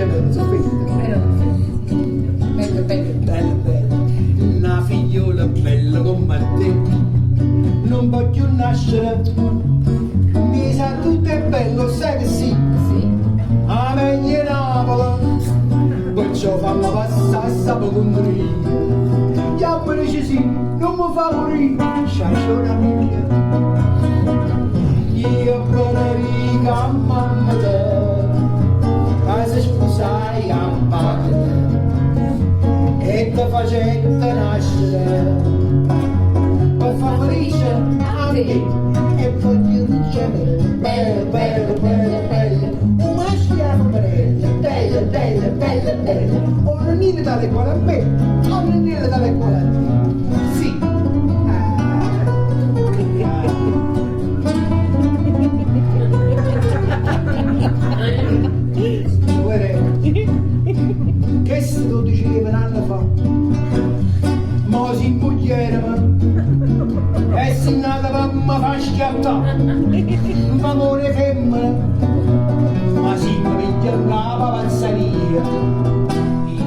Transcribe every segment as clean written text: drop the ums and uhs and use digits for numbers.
ricevelle, so' femmene. Erano femmine, sì. Belle, belle. Bella, bella, na figliola bella comm'a te, nun po' cchiù nascere. Mmiez'a tutt' 'e belle, 'o ssaje che sì? Sì. 'A meglio 'e Napule, perciò famme passà 'sta pecundria. Jammo dice sì, nun me fa murì, sciasciona mia. Io benedico a mammeta, ca se spusaje a patete e te facette nascere pe fa felice a me e voglio dicere bella, bella, bella, bella, 'o maschio e 'a femminella, bella, bella, bella, bella, 'o nennillo tale e quale a me, 'o nennillo tale e quale a te. Sì. Guarda, chesto t' 'o dicevo n'anno fa, mo si muglierema e si nata pe me fa schiattà, ma more 'e femmena, ma si me piglia 'ncapa 'a pazzaria,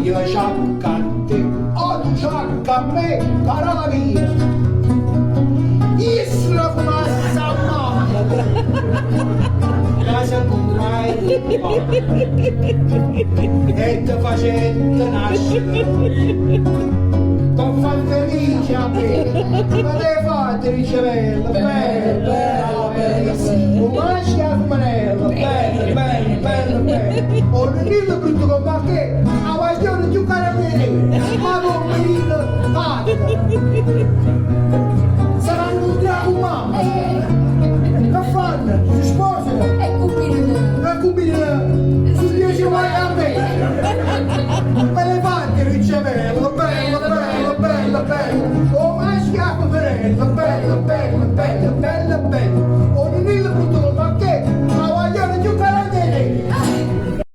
io ciacco a te o tu ciacca a me, parola mia. Io strafumasse a mammeta ca se 'ncuntraje cu patete e te facette nascere pe fa felice a me, ma te fatte ricevella, bella, bella, bella, 'o maschio e 'a femminella, bella, bella, bella, bella, 'o nennillo brutto comm' a che, 'a guagliona cchiù cara 'e me, ma comme ride patete.